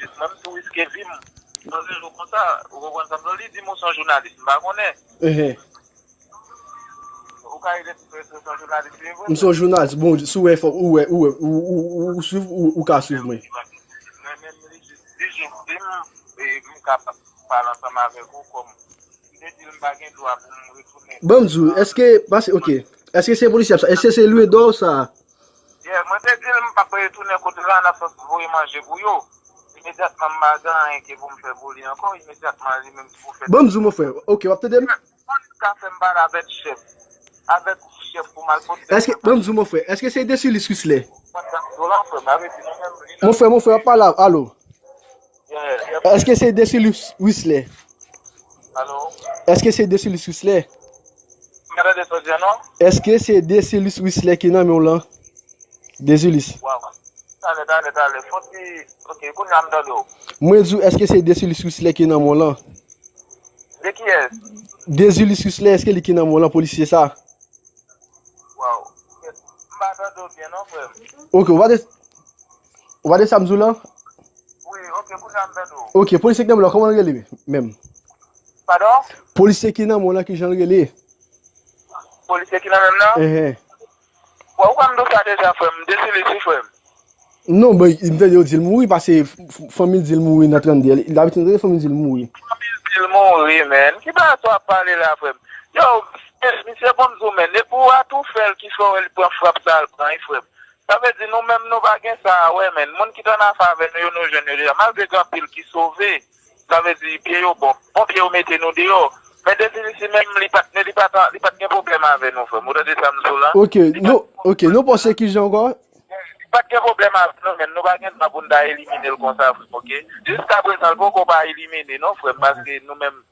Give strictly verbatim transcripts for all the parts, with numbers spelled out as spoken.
jis mwen, m tou riske vi m. Nan yon jou konsa, ou konprann sa m di w, li di m ou se yon jounalis, m pa konnen. Ehe. Ou ka rete sou ekspresyon jounalis, li vre? M se yon jounalis. Bon, si w wè, fò, ou wè, ou wè, ou, ou, ou, ou swiv, ou, ou ka swiv mwen. Mwen menm, li jis, li jis di m, e, m ka pa-, pale ansanm avèk ou kòm. M te di l m pa gen dwa pou m retounen. Ban m di w, èske, pase, ok. Èske se polisye ap sa? Èske se lwendò sa? Yeah, mwen te di l m p ap retounen kote la, nan sans voye manje pou yo. Imedyatman, m pa gen anyen ke pou m fè pou li ankò. Imedyatman, li menm ki pou fè. Ban m di w, mon frè. Ok, w ap tande m? Polis ka fè m pale avèk chèf. Avèk chèf pou m al pote. Èske, ban m di w, mon frè, èske se Desilis Wislè? Mon frè, mon frè, w ap pale, alo? Yeah, yeah. Èske se Desilis Wislè? Alo? Èske se Desilis Wislè? M pa tande sa w di a non. Èske se Desilis Wislè ki nan men w lan? Desilis. Waw. Talè, talè, talè. Fon ti, ok, kounye a m tande w. Mwen di w, èske se Desilis Wislè ki nan men w lan? De kiyès? Desilis Wislè, èske li ki nan men w lan, polisye sa? Waw. M pa tande w byen non, frè m. Ok, ou pa de, ou pa de sa m di w lan? Wi, ok, kounye a m tande w. Ok, polisye ki nan men w lan, kòman l rele menm? Padon? Polisye ki nan men w lan, kijan l rele? Polisye ki nan men m nan? Ehe. Bon, ou pa m di w sa deja, frè m. Desilis wi, frè m. Non, bon, m tande yo di l mouri, paske f-, f-, fanmi l di l mouri nan trannde. L abitye tande fanmi l di l mouri. Fanmi l di l mouri, men. Ki bagay sa w ap pale la, frè m? Yo, misye, bon, m di w, men, depi w atoufè l ki fè w wè l pran frap sa l pran, wi, frè m. Sa vle di, nou menm, nou pa gen sa a wè, men. Moun ki t annafè avè nou yo, nou jwenn yo deja. Malgre gen anpil ki sove, sa vle di, pye yo bon. Bon pye yo mete nou deyò. Men Desilis li menm, li pa t, li pa t, li pa t gen pwoblèm avè nou, frè m. Ou tande sa m di w la? Ok, nou, ok, nou panse kijan ankò? Li pa t gen pwoblèm avè nou, men nou pa gen dwa pou n ta elimine l konsa, frè m, ok? Jiskaprezan, l poko pa elimine, non, frè m, paske nou menm,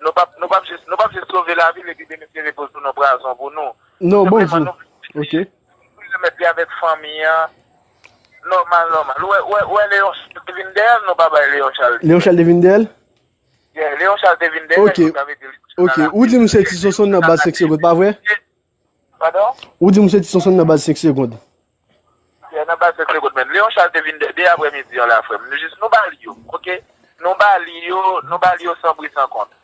nou p ap, nou p ap jis, nou p ap jis sove lavi l epi demisye repozon nan prizon pou nou. Non, bon, di w. Ok. Li remèt li avèk fanmi an. Nòmal, nòmal. Ou wè, ou wè, ou wè Leon Charles te vin dèyè l, nou pa bay Leon Charles. Leon Charles te vin dèyè l? Yeah, Leon Charles te vin dèyè l, ok, sa vle di li te la. Ok, ou di m se Ti Sonson nan baz senk segonn, pa vre? Padon? Ou di m se Ti Sonson nan baz senk segonn. Yeah, nan baz senk segonn, men. Leon Charles te vin de, de aprèmidi an la, frè m. Nou jis, nou ba li yo, ok? Nou ba li yo, nou ba li yo san pri san kont.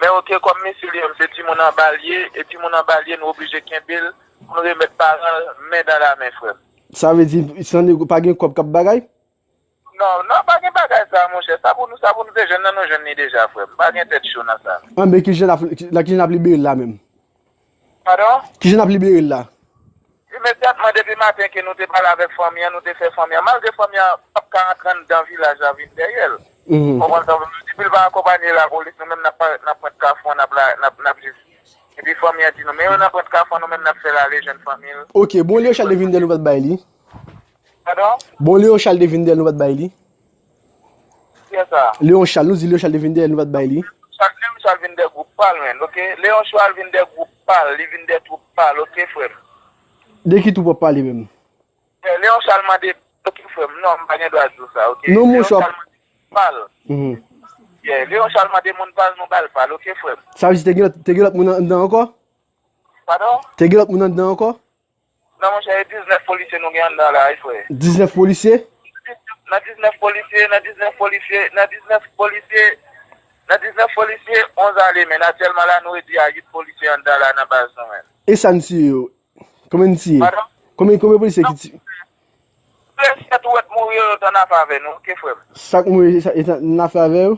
Men ok, kòm misye li menm se timoun anba l ye, e timoun anba l ye, nou oblije kenbe l pou n remèt paran l men dan la men, frè m. Sa vle di, san nego, pa gen kòb k ap bagay? Non, non, pa gen bagay sa, monchè. Sa pou nou, sa pou nou te jwenn nan, nou jwenn li deja, frè m. Pa gen tèt cho nan sa. Anben, kijan n ap, la, kijan n ap libere l la menm? Padon? Kijan n ap libere l la? Imedyatman, depi maten ke nou te pale avèk fanmi an, nou te fè fanmi an, malgre fanmi an p ap ka rantre anndan vilaj la vin dèyè l. Mhm. Konprann sa, depi l pa akonpanye lapolis, nou menm n ap parèt nan pwent kafou an, n ap la, n ap, n ap jis. Epi fanmi an di nou, men yo nan pwent kafou an, nou menm n ap fè l ale jwenn fanmi l. Ok, bon, Leon Charles te vin dèyè l, nou pa t bay li. Padon? Bon, Leon Charles te vin dèyè l, nou pa t bay li. Kiyès sa? Leon Charles, nou di Leon Charles te vin dèyè l, nou pa t bay li. Charles, Leon Charles vin de gwoup pa l, men, ok? Leon Charles vin de gwoup pa l, li vin de twoup pa l, ok, frè m? De ki twoup w ap pale menm? Eh, Leon Charles mande, ok, frè m, non, m pa gen dwa di w sa, ok? Non, monchè. Leon Charles mande pa l. Mhm. Yeah, Leon Charles mande moun pa l, nou ba l pa l, ok, frè m? Sa vle di te gen lòt, te gen lòt moun anndan ankò? Padon? Te gen lòt moun anndan ankò? Non, monchè, e diznèf polisye nou gen anndan la, wi, frè. Diznèf polisye? Nan diznèf polisye, nan diznèf polisye, nan diznèf polisye, nan diznèf polisye, onz ale, men aktyèlman la, nou redi a uit polisye anndan la nan baz nou, men. E sa n tiye yo? Konbyen n tiye? Padon? Konbyen, konbyen polisye ki tiye? Tou le sèt ou wè t mouri yo, yo t annafè avè nou, ok, frè m? Sa k mouri, sa, e t annafè avè yo?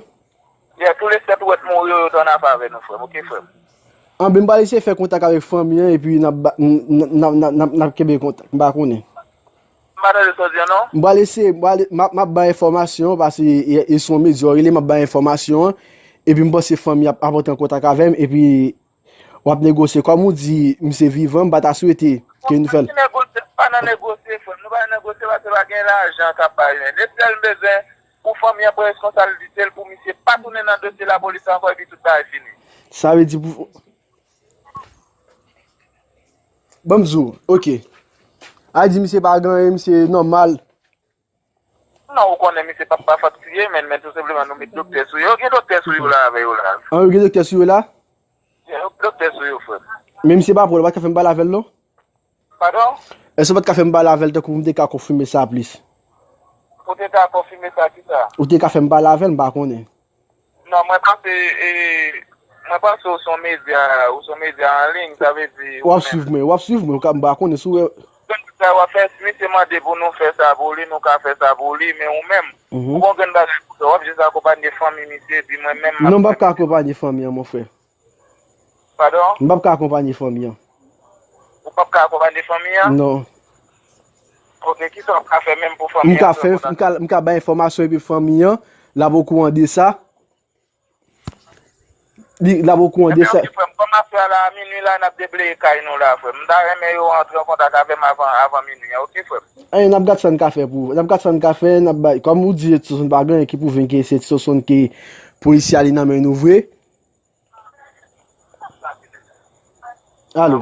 Yeah, tou le sèt ou wè t mouri yo, yo t annafè avè nou, frè m, ok, frè m? Anben, m pral eseye fè kontak avèk fanmi an, epi n ap ba, n, n, n, n, n, n ap kenbe kontak, m pa konnen. M pa tande sa w di a, non. M pral eseye, m pral, m ap, m ap bay enfòmasyon, paske e, e sou yon medya w rele, m ap bay enfòmasyon an, epi m panse fanmi ap, ap antre an kontak avè m, epi w ap negosye. Kòm ou di, misye vivan, m pa ta swete ke nou fè l. Pa nan negosye, pa nan negosye, frè m. Nou pa nan negosye, paske pa gen lajan k ap bay, men. Lesyèl m bezwen pou fanmi an pran reskonsablite l, pou misye pa tounen nan dosye lapolis ankò, epi tout bagay fini. Sa vle di pou, ban m di w, ok. A di misye pa gen anyen, misye nòmal. Non, ou konnen misye p ap pa fatige, men, men tou senpleman nou met doktè sou yo. Gen doktè sou yo la avè yo la. An, yo gen doktè sou yo la? Gen doktè sou yo, frè m. Men misye pa pran, ou pa t ka fè m pale avè l, non? Padon? Èske ou pa t ka fè m pale avè l tankou pou m te ka konfime sa plis? Ou te ka konfime sa, kisa? Ou te ka fè m pale avè l, m pa konnen. Non, mwen panse, e, mwen panse ou se yon medya, ou se yon medya an liy, sa vle di W ap swiv mwen, w ap swiv mwen, ou ka, m pa konnen si w wè. Sa w ap fè, si misye mande pou nou fè sa pou li, nou ka fè sa pou li, men ou menm, ou gon grenn bagay pou fè, w ap jis akonpanye fanmi misye, epi mwen menm, m ap... Non, m p ap ka akonpanye fanmi an, mon frè. Padon? M p ap ka akonpanye fanmi an. Ou p ap ka akonpanye fanmi an? Non. Ok, kisa w ap ka fè menm pou fanmi an? M ka fè, m ka, m ka bay enfòmasyon epi fanmi an, l ap okouran de sa. Li, l ap okouran de sa. Ebyen, ok, frè m, kòm ap fè la, a minui la, n ap debleye kay nou la, frè m. M ta renmen yo antre an kontak avè m avan, avan minui an, ok, frè m? Anyen, n ap gad sa n ka fè pou, n ap gad sa n ka fè, n ap bay, kòm ou di, Edson pa gen anyen ki pwouve ke se Edson ki polisye a li nan men nou vre. Alo.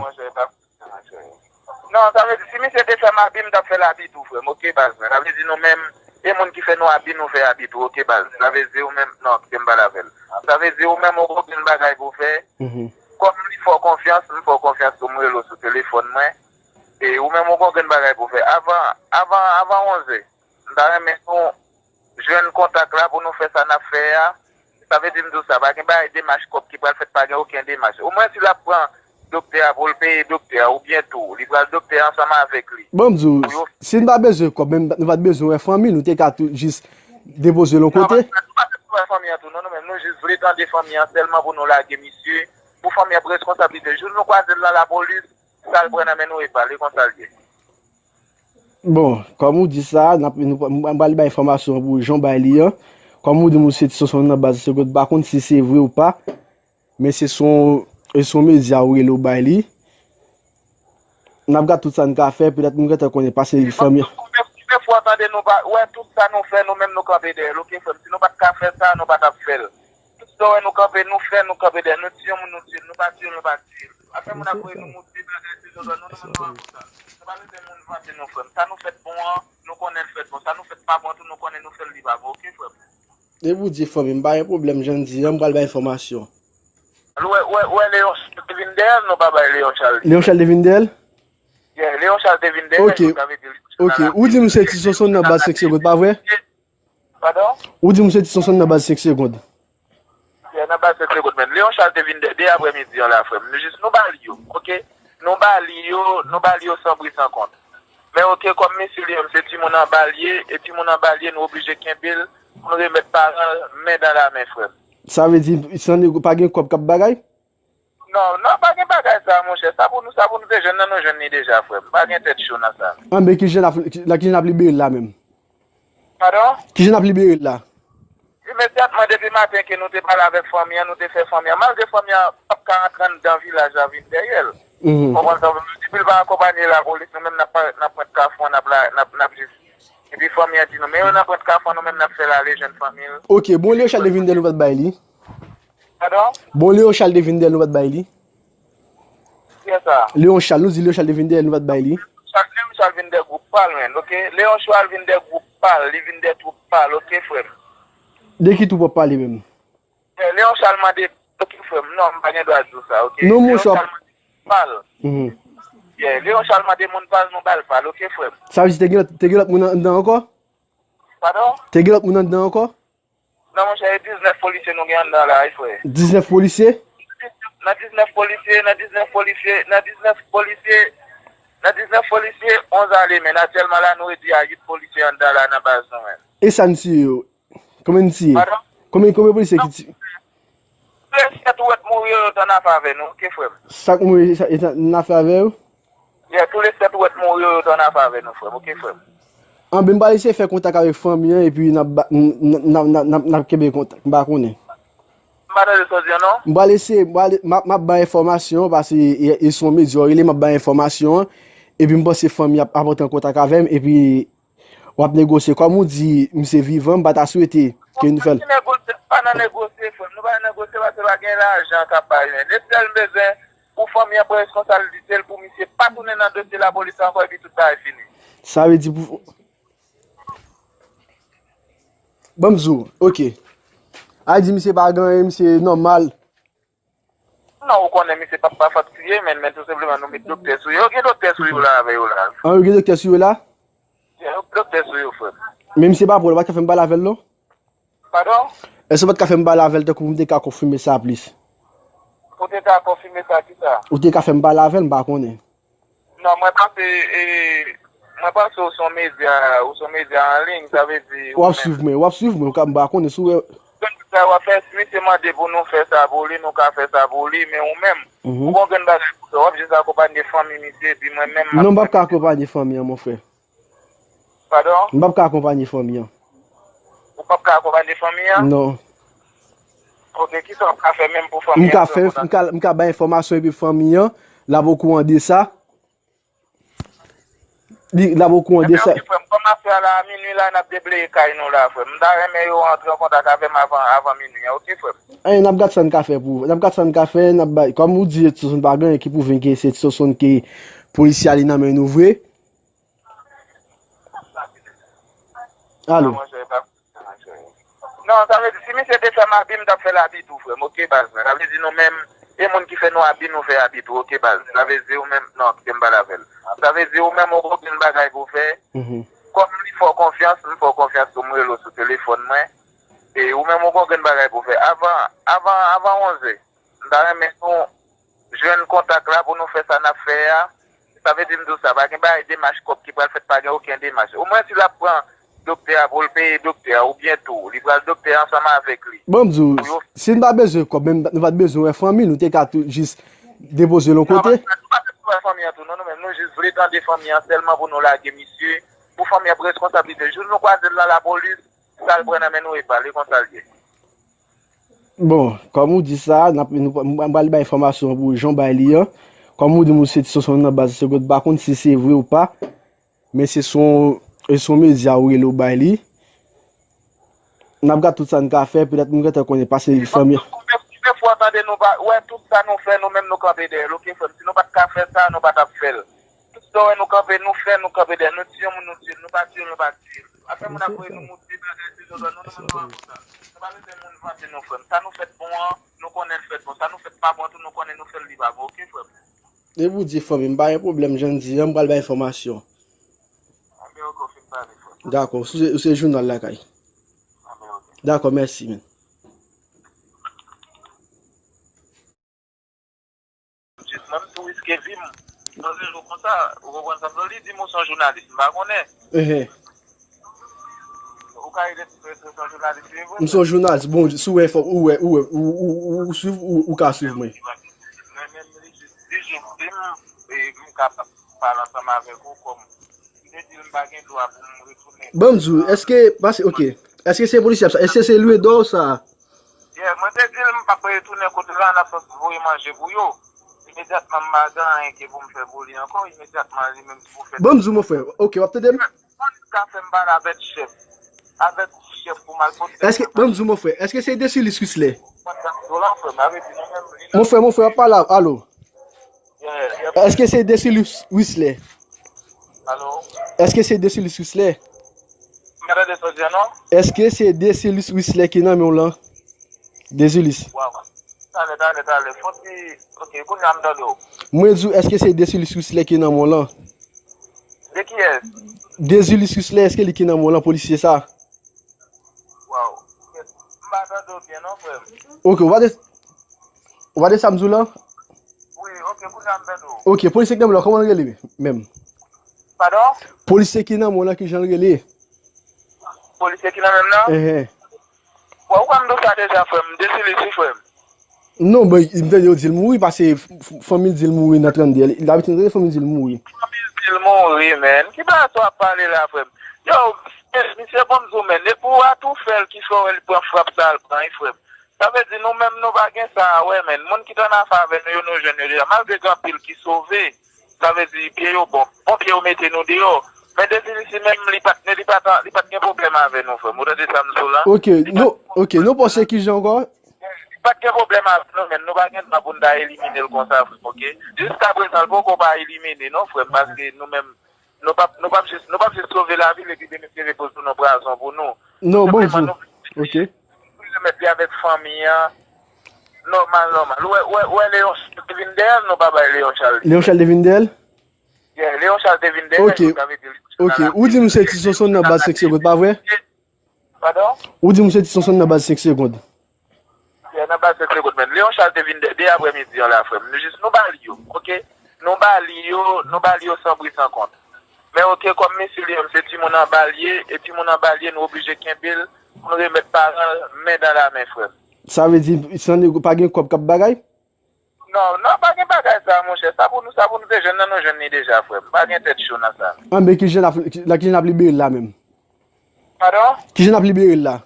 Non, sa vle di, si misye te fè m abi, m t ap fè l abi tou, frè m, ok, baz mwen. Sa vle di, nou menm, e moun ki fè nou abi, nou fè abi tou, ok, baz. Sa vle di, ou menm, non, kite m pale avè l. Sa vle di, ou menm, ou gon grenn bagay pou w fè. Kòm li fè w konfyans, m fè w konfyans tou, m rele w sou telefòn mwen. E ou menm, ou gon grenn bagay pou w fè. Avan, avan, avan onzè, m ta renmen nou jwenn kontak la pou nou fè sa n ap fè a. Sa vle di m di w sa, pa gen bagay demach kòb ki pral fèt, pa gen okenn demach. Omwen si l ap pran doktè a pou l peye doktè a, oubyen tou, li pral doktè a ansanm avèk li. Ban m di w, si n pa bezwen kòb, menm nou pa t bezwen wè fanmi, nou te ka tou jis depoze l yon kote. Non, nou pa bezwen wè fanmi an tou, non, nou menm, nou jis vle tande fanmi an sèlman pou nou lage misye, pou fanmi an pran reskonsablite. Jou nou kwaze l nan lapolis, sa l pran nan men nou e pa l, e konsa l ye. Bon, kòm ou di sa, n ap, nou, m pral bay enfòmasyon pou jan w bay li an. Kòm ou di m ou se Ti Sonson nan baz Senkant, m pa konn si se vre ou pa, men se son, e son medya ou rele ou bay li. N ap gad tout sa n ka fè, petèt nou gentan konnen pase fanmi. Bon, nou fè fwa tande nou pa wè tout sa nou fè, nou menm nou kanpe dèyè l, ok, frè m? Si nou pa t ka fè sa, nou pa t ap fè l. Tout sa w wè nou kanpe, nou fè, nou kanpe dèyè l. Nou tiye yon moun, nou tiye l. Nou pa tiye l, nou pa tiye l. Apre moun ap voye nou moute bagay se zòzò, nou, nou menm nou pa konsa. Nou pa bezwen moun vante nou, frè m. Sa nou fèt bon an, nou konnen l fèt bon. Sa nou fèt pa bon an tou, nou konnen nou fè l li pa bon, ok, frè m? Depi w di fanmi m, pa gen pwoblèm, jan n di an, m pral bay enfòmasyon. Ou wè, ou wè, ou wè Leon Charles te vin dèyè l, nou pa bay Leon Charles li. Leon Charles te vin dèyè l? Yeah, Leon Charles te vin dèyè l, sa vle di Leon Charles la. Ok, ok. Ou di m se Ti Sonson nan baz Senk Segond, pa vre? Padon? Ou di m se Ti Sonson nan baz Senk Segond. Yeah, nan baz Senk Segond, men Leon Charles te vin de, de aprèmidi an la, frè m. Nou jis, nou ba li yo, ok? Nou ba li yo, nou ba li yo san pri san kont. Men ok, kòm mesye li menm se timoun anba l ye, e timoun anba l ye, nou oblije kenbe l pou nou remèt paran l men dan la men, frè m. Sa vle di, san nego, pa gen kòb k ap bagay? Non, non, pa gen bagay sa, monchè. Sa pou nou, sa pou nou te jwenn nan, nou jwenn li deja, frè m. Pa gen tèt cho nan sa. Anben, kijan n ap, la, kijan n ap libere l la menm? Padon? Kijan n ap libere l la? Imedyatman, depi maten ke nou te pale avèk fanmi an, nou te fè fanmi an. Malgre fanmi an p ap ka antre anndan vilaj la vin dèyè l. Ou konprann sa m vle di? Depi l pa akonpanye lapolis, nou menm n ap parèt nan pwent kafou an, n ap la, n ap, n ap jis. Epi fanmi an di nou, men yo nan pwent kafou an, nou menm n ap fè l ale jwenn fanmi l. Ok, bon, Leon Charles te vin dèyè l, nou pa t bay li. Padon? Bon, Leon Charles te vin dèyè l, nou pa t bay li. Kiyès sa? Leon Charles, nou di Leon Charles te vin dèyè l, nou pa t bay li. Leon Charles vin dèyè gwoup pa l, menn, ok? Leon Charles vin dèyè gwoup pa l, li vin dèyè twoup pa l, ok, frè m? De ki twoup w ap pale menm? Eh, Leon Charles mande, ok, frè m, non, m pa gen dwa di w sa, ok? Non, monchè. Leon Charles mande pa l. Yeah, Leon Charles mande moun pa l, nou ba l pa l, ok, frè m? Sa vle di te gen lòt, te gen lòt moun anndan ankò? Padon? Te gen lòt moun anndan ankò? Non, monchè, e diznèf polisye nou gen anndan la, wi, frè. Diznèf polisye? Nan diznèf polisye, nan diznèf polisye, nan diznèf polisye, nan diznèf polisye, onz ale, men aktyèlman la, nou redui a uit polisye anndan la nan baz nou, men. E sa n tiye yo? Konbyen n tiye? Padon? Konbyen, konbyen polisye ki tiye? Tou lè sèt ou wè t mouri yo, yo t annafè avè nou, ok, frè m? Sa k mouri, sa, yo t annafè avè yo? Yeah, tou lè sèt ou wè t mouri yo, yo t annafè avè nou, frè m, ok, frè m? Anben, m pral eseye fè kontak avèk fanmi an, epi n ap ba, n, n, n, n, n, n ap kenbe kontak, m pa konnen. M pa tande sa w di an, non. M pral eseye, m pral, m ap, m ap bay enfòmasyon, paske e, e se yon medya w rele, m ap bay enfòmasyon an, epi m panse fanmi an ap, ap antre an kontak avè m, epi w ap negosye. Kòm ou di, misye vivan, m pa ta swete ke nou fè l. Non, pa nan negosye, pa nan negosye, frè m. Nou pa nan negosye paske pa gen lajan k ap bay, men. Lesyèl m bezwen pou fanmi an pran reskonsablite l, pou misye pa tounen nan dosye lapolis ankò, epi tout bagay fini. Sa vle di pou, ban m di w, ok. A di misye pa gen anyen, misye nòmal. Non, ou konnen misye p ap pa fè kriye, men, men tou senpleman nou met doktè sou yo. Gen doktè sou yo la avè yo la. An, yo gen doktè sou yo la? Gen doktè sou yo, frè m. Men misye pa pran, ou pa t ka fè m pale avè l non? Padon? Èske ou pa t ka fè m pale avè l tankou pou m te ka konfime sa plis? Ou te ka konfime sa ki sa? Ou te ka fè m pale avè l, m pa konnen. Non, mwen panse, e, mwen panse ou se yon medya, ou se yon medya an liy, sa vle di W ap swiv mwen, w ap swiv mwen, ou ka, m pa konnen si w wè. Sa w ap fè, si misye mande pou nou fè sa pou li, nou ka fè sa pou li, men ou menm, ou gon grenn bagay pou fè, w ap jis akonpanye fanmi misye, epi mwen menm, m ap... Non, m p ap ka akonpanye fanmi an, mon frè. Padon? M p ap ka akonpanye fanmi an. Ou p ap ka akonpanye fanmi an? Non. Ok, kisa w ap ka fè menm pou fanmi an? M ka fè, m ka, m ka bay enfòmasyon epi fanmi an, l ap okouran de sa. Li, l ap okouran de sa. Ebyen, ok, frè m. Kòm apre a la, a minui la, n ap debleye kay nou la, frè m. M ta renmen yo antre an kontak avè m avan, avan minui an, ok, frè m? Anyen, n ap gad sa n ka fè pou, n ap gad sa n ka fè, n ap bay, kòm ou di, Edson pa gen anyen ki pwouve ke se Edson ke polisye a li nan men nou vre. Alo. Non, sa vle di, si misye te fè m abi, m t ap fè l abi tou, frè m, ok, baz mwen. Sa vle di, nou menm, e moun ki fè nou abi, nou fè abi tou, ok, baz. Sa vle di, ou menm, non, kite m pale avè l. Sa vle di, ou menm, ou gon grenn bagay pou w fè. Kòm li fè w konfyans, m fè w konfyans tou, m rele w sou telefòn mwen. E ou menm, ou gon grenn bagay pou w fè. Avan, avan, avan onz è, m ta renmen nou jwenn kontak la pou nou fè sa n ap fè a. Sa vle di m di w sa, pa gen bagay demach kòb ki pral fèt, pa gen okenn demach. Omwen si l ap pran doktè a pou l peye doktè a, oubyen tou, li pral doktè a ansanm avèk li. Bon, m di w, si n pa bezwen kòb, menm nou pa t bezwen wè fanmi, nou te ka tou jis depoze l yon kote. Non, nou pa bezwen wè fanmi an tou, non, nou menm, nou jis vle tande fanmi an sèlman pou nou lage misye, pou fanmi an pran reskonsablite. Jou nou kwaze l nan lapolis, sa l pran nan men nou e pa l, e konsa l ye. Bon, kòm ou di sa, n ap, nou, m pral bay enfòmasyon pou jan w bay li an. Kòm ou di m ou se ti Sonson nan baz Segot, m pa konn si se vre ou pa, men se son, se son medya ou rele ou bay li. N ap gad tout sa n ka fè, petèt nou gentan konnen pase fanmi. Konbyen, konbyen fwa w tande nou pa, wè tout sa nou fè, nou menm nou kanpe dèyè l, ok, frè m? Si nou pa t ka fè sa, nou pa t ap fè l. Tout sa w wè nou kanpe, nou fè, nou kanpe dèyè l. Nou tiye yon moun, nou tiye l. Nou pa tiye l, nou pa tiye l. Afè moun ap voye nou moute bagay, se zòdò, nou, nou menm nou pa konsa. Nou pa bezwen moun vante nou, frè m. Sa nou fèt bon an, nou konnen l fèt bon. Sa nou fèt pa bon an tou, nou konnen nou fè l li pa bon, ok, frè m? Depi w di fanmi m, pa gen pwoblèm, jan n di an, m pral bay enfòmasyon. Anben, ok, w fin pale, frè m. Dakò, ou se, ou se jounal lakay. Anben, ok. Dakò, mèsi, men. Jis mwen, m tou riske vi m nan rezo konsa, ou konprann sa m di w? Li di m ou se yon jounalis, m pa konnen. Ou ka rete sou rezo, se yon jounalis li ye vre? M se yon jounalis, bon, si w wè, fò, ou wè, ou wè, ou, ou, ou, ou swiv, ou, ou ka swiv mwen. Mwen menm, li jis, li jis di m, e, m kapab pale ansanm avèk ou kòm, li te di l m pa gen dwa pou m retounen. Ban m di w, èske, pase, ok, èske se polisye ap sa, èske se lwedò sa? Yeah, mwen te di l m p ap retounen kote l la, n ap sòti voye manje pou yo. Imedyatman m pa gen anyen ke pou m fè pou li ankò, imedyatman li menm ki pou fè. Ban m di w, mon frè, ok, w ap tande m? Polis ka fè m pale avèk chèf. Avèk chèf pou m al pote. Èske, ban m di w, mon frè, èske se Desilis Wislè? Mon frè, mon frè, w ap pale, alo? Èske se Desilis Wislè? Alo? Èske se Desilis Wislè? M pa tande sa w di a non. Èske se Desilis Wislè ki nan men w lan? Desilis. Waw. Talè, talè, talè. Fon ti, ok, kounye a m tande w. Mwen di w, èske se Desilis Wislè ki nan men w lan? De kiyès? Desilis Wislè, èske li ki nan men w lan, polisye sa? Waw. M pa tande w byen non, frè m. Ok, ou pa de, ou pa de sa m di w lan? Wi, ok, kounye a m tande w. Ok, polisye ki nan men w lan, kòman l rele menm? Padon? Polisye ki nan men w lan, ki jan l rele? Polisye ki nan men m nan? Enhen. Bon, ou konn tout sa deja, frè m. Desilis wi, frè m. Non, bon, m tande yo di l mouri, paske f-, f-, fanmi l di l mouri nan trannde. Dabitid, m tande fanmi l di l mouri. Fanmi l di l mouri, men. Ki bagay sa w ap pale la, frè m? Yo, misye, bon, m di w, men, e pou atoufè l ki fè w wè l pran frap sa l pran, wi, frè m. Sa vle di, nou menm, nou pa gen sa a wè, men. Moun ki t annafè avè nou yo, nou jwenn yo deja. Malgre gen anpil ki sove, sa vle di, pye yo bon. Bon pye yo mete nou deyò. Men Desilis li menm, li pa t, li pa t, li pa t gen pwoblèm avè nou, frè m. Ou tande sa m di w la? Ok, nou, ok, nou panse ki jan ankò? Li pa t gen pwoblèm avè nou, men nou pa gen dwa pou n ta elimine l konsa, frè m, ok? Jiskaprezan, l poko pa elimine, non, frè m, paske nou menm, nou p ap, nou p ap jis, nou p ap jis sove lavi l epi demen se repoze w nan prazon pou nou. Non, bon, nou, ok. Pou remèt li avèk fanmi an, nòmal, nòmal. Ou wè, ou wè, ou wè Leon Charles te vin dèyè l, nou pa bay Leon Charles li. Leon Charles te vin dèyè l? Yeah, Léon Charles te vin dèyè, ok, sa vle di Léon Charles, ok, la, ou di m se Ti Sonson nan baz senk segonn, pa vre? Padon? Ou di m se Ti Sonson nan baz senk segonn. Yeah, nan baz senk segonn, men Léon Charles te vin dèyè de aprèmidi an la, frè m. Nou jis, nou ba li yo, ok? Nou ba li yo, nou ba li yo san pri san kont. Men ok, kòm mesye li menm se timoun anba l ye, e timoun anba l ye, nou oblije kenbe l pou nou remèt paran l men dan la men, frè m. Sa vle di, san nego, pa gen kòb k ap bagay? Non, non, pa gen bagay sa, monchè. Sa pou nou, sa pou nou te jwenn nan, nou jwenn li deja, frè m. Pa gen tèt cho nan sa. Anben, kijan n ap, la, kijan n ap libere l la menm? Padon? Kijan n ap libere l la?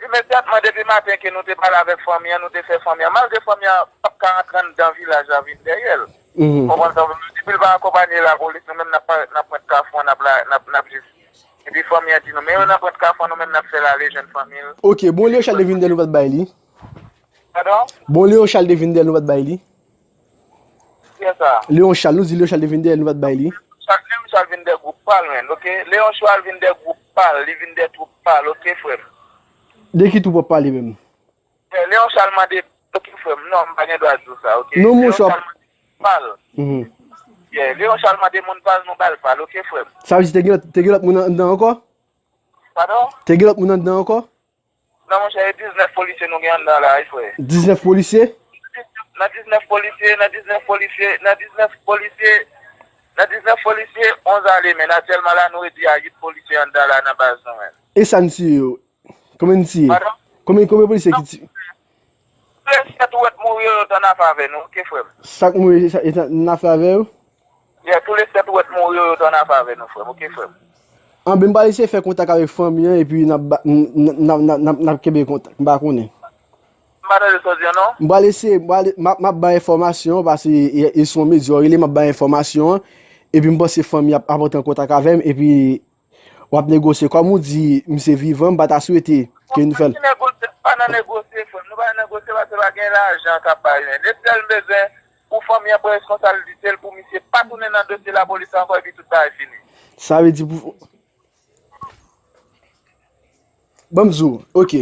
Imedyatman, depi maten ke nou te pale avèk fanmi an, nou te fè fanmi an, malgre fanmi an p ap ka antre anndan vilaj la vin dèyè l. Mhm. Konprann sa, depi l pa akonpanye lapolis, nou menm n ap, n ap pwent Kafou an, n ap la, n ap, n ap jis. Epi fanmi an di nou, men yo nan pwent Kafou an, nou menm n ap fè l ale jwenn fanmi l. Ok, bon, Léon Charles te vin dèyè l, nou pa t bay li. Padon? Bon, Léon Charles te vin dèyè l, nou pa t bay li. Kiyès sa? Léon Charles, nou di Léon Charles te vin dèyè l, nou pa t bay li. Léon Charles vin dèyè gwoup pa l, menn, ok? Léon Charles vin dèyè gwoup pa l, li vin dèyè twoup pa l, ok, frè m? De ki twoup w ap pale menm? Eh, Léon Charles mande, ok, frè m, non, m pa gen dwa di w sa, ok? Non, monchè. Léon Charles mande pa l. Mhm. Yeah, Léon Charles mande moun pa l, nou ba l pa l, ok, frè m? Sa vle di te gen lòt, te gen lòt moun anndan ankò? Padon? Te gen lòt moun anndan ankò? Non, monchè, e diznèf polisye nou gen anndan la, wi, frè. Diznèf polisye? Nan diznèf polisye, nan diznèf polisye, nan diznèf polisye, nan diznèf polisye, onz ale, men aktyèlman la, nou redui a uit polisye anndan la nan baz nou, men. E sa n tiye yo? Konbyen n tiye? Padon? Konbyen, konbyen polisye ki tiye? Toulesèt ou wè t mouri yo, yo t annafè avè nou, ok, frè m? Sa k mouri, sa, yo t annafè avè yo? Yeah, toulesèt ou wè t mouri yo, yo t annafè avè nou, frè m, ok, frè m? Anben, m pral eseye fè kontak avèk fanmi an, epi n ap ba, n, n, n, n, n, n ap kenbe kontak, m pa konnen. M pa tande sa w di an, non. M pral eseye, m pral, m ap, m ap bay enfòmasyon, paske e, e sou yon medya w rele, m ap bay enfòmasyon an, epi m panse fanmi an ap, ap antre an kontak avè m, epi w ap negosye. Kòm ou di, misye vivan, m pa ta swete ke nou fè l. Pa nan negosye, pa nan negosye, frè m. Nou pa nan negosye paske pa gen lajan k ap bay, men. Lè sèl m bezwen pou fanmi an pran reskonsablite l, pou misye pa tounen nan dosye lapolis ankò, epi tout bagay fini. Sa vle di pou, ban m di w, ok.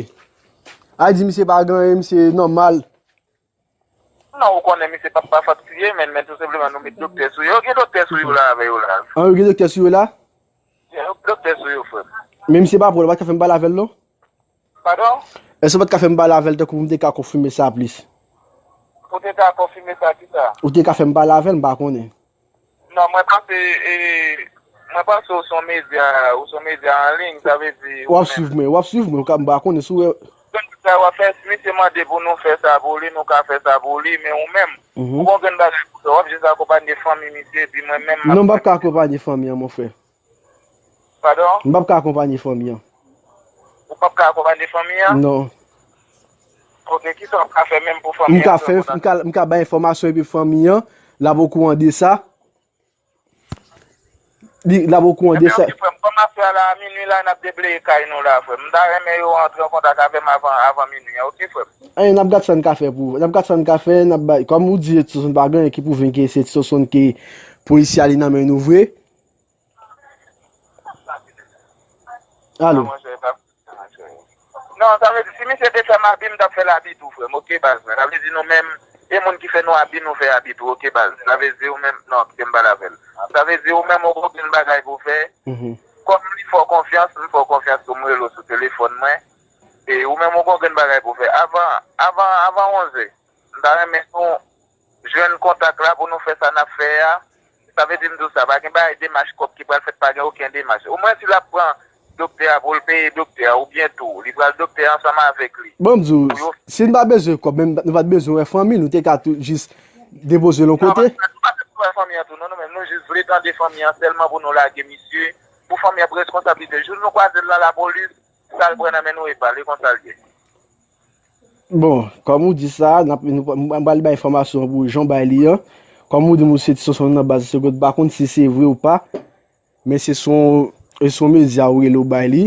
A di misye pa gen anyen, misye nòmal. Non, ou konnen misye p ap pa fè kriye, men, men tou senpleman nou met doktè sou yo. Gen doktè sou yo la avè yo la. An, yo gen doktè sou yo la? Gen doktè sou yo, frè m. Men misye pa pran, ou pa t ka fè m pale avè l, non? Padon? Èske ou pa t ka fè m pale avè l tankou pou m te ka konfime sa plis? Ou te ka konfime sa kisa? Ou te ka fè m pale avè l, m pa konnen. Non, mwen panse, e, mwen panse ou se yon medya, ou se yon medya an liy, sa vle di ou menm. W ap swiv mwen, w ap swiv mwen, ou ka, m pa konnen si w wè. Sa w ap fè, si misye mande pou nou fè sa pou li, nou ka fè sa pou li, men ou menm, mhm, ou gon grenn bagay pou fè, w ap jis akonpanye fanmi misye, epi mwen menm, m ap... Non, m p ap ka akonpanye fanmi an, mon frè. Padon? M p ap ka akonpanye fanmi an. Ou p ap ka akonpanye fanmi an? Non. Ok, kisa w ap ka fè menm pou fanmi an? M ka fè, m ka, m ka bay enfòmasyon epi fanmi an, l ap okouran de sa. Li, l ap okouran de sa. Ebyen, ok, frè m, kòm apre a la, a minui la, n ap debleye kay nou la, frè m. M ta renmen yo antre an kontak avè m avan, avan minui an, ok, frè m? Anyen, n ap gad sa n ka fè pou, n ap gad sa n ka fè, n ap bay, kòm ou di, Ti Sonson pa gen anyen ki pwouve ke se Ti Sonson ke polisye a li nan men nou vre. Alo. Non, sa vle di, si misye te fè m abi, m t ap fè l abi tou, frè m. Ok, baz mwen. Sa vle di nou menm, e moun ki fè nou abi, nou fè abi tou. Ok, baz. Sa vle di ou menm, non, kite m pale avè l. Sa vle di ou menm, ou gon grenn bagay pou w fè. Mhm. Kòm li fè w konfyans, m fè w konfyans tou, m rele w sou telefòn mwen. E ou menm, ou gon grenn bagay pou w fè. Avan, avan, avan onz è, m ta renmen nou jwenn kontak la pou nou fè sa n ap fè a. Sa vle di m di w sa, pa gen bagay demach kòb ki pral fèt, pa gen okenn demach. Omwen si l ap pran doktè a pou l peye doktè a, oubyen tou, li pral doktè a ansanm avèk li. Bon, m di w, si n pa bezwen kòb, menm nou pa t bezwen wè fanmi, nou te ka tou jis depoze l yon kote. Non, nou pa t bezwen wè fanmi an tou, non, nou menm, nou jis vle tande fanmi an sèlman pou nou lage misye, pou fanmi an pran reskonsablite. Jou nou kwaze l nan lapolis, sa l pran nan men nou e pa l, e konsa l ye. Bon, kòm ou di sa, n ap, nou, m pral bay enfòmasyon an pou jan w bay li an. Kòm ou di m ou se Ti Sonson nan baz Ti Sonson, m pa konn si se vre ou pa, men se sou, se sou medya ou rele ou bay li.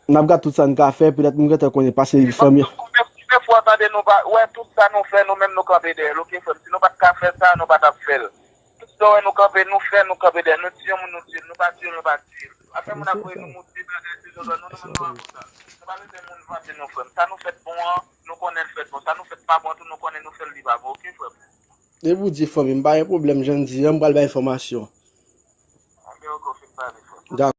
N ap gad tout sa n ka fè, petèt nou gentan konnen pase fanmi an. Konbyen, konbyen fwa w tande nou pa, wè tout sa nou fè, nou menm nou kanpe dèyè l, ok, frè m? Si nou pa t ka fè sa, nou pa t ap fè l. Tout sa w wè nou kanpe, nou fè, nou kanpe dèyè l. Nou tiye yon moun, nou tiye l. Nou pa tiye l, nou pa tiye l. Afè moun ap voye nou moute bagay, se zòzò, nou, nou menm nou pa konsa. Nou pa bezwen moun vante nou, frè m. Sa nou fè t bon an, nou konnen l fè t bon. Sa nou fè t pa bon an tou, nou konnen nou fè l li pa bon, ok, frè m? Depi w di fanmi, m pa gen pwoblèm, jan di an, m pral bay enfòmasyon. Dakò.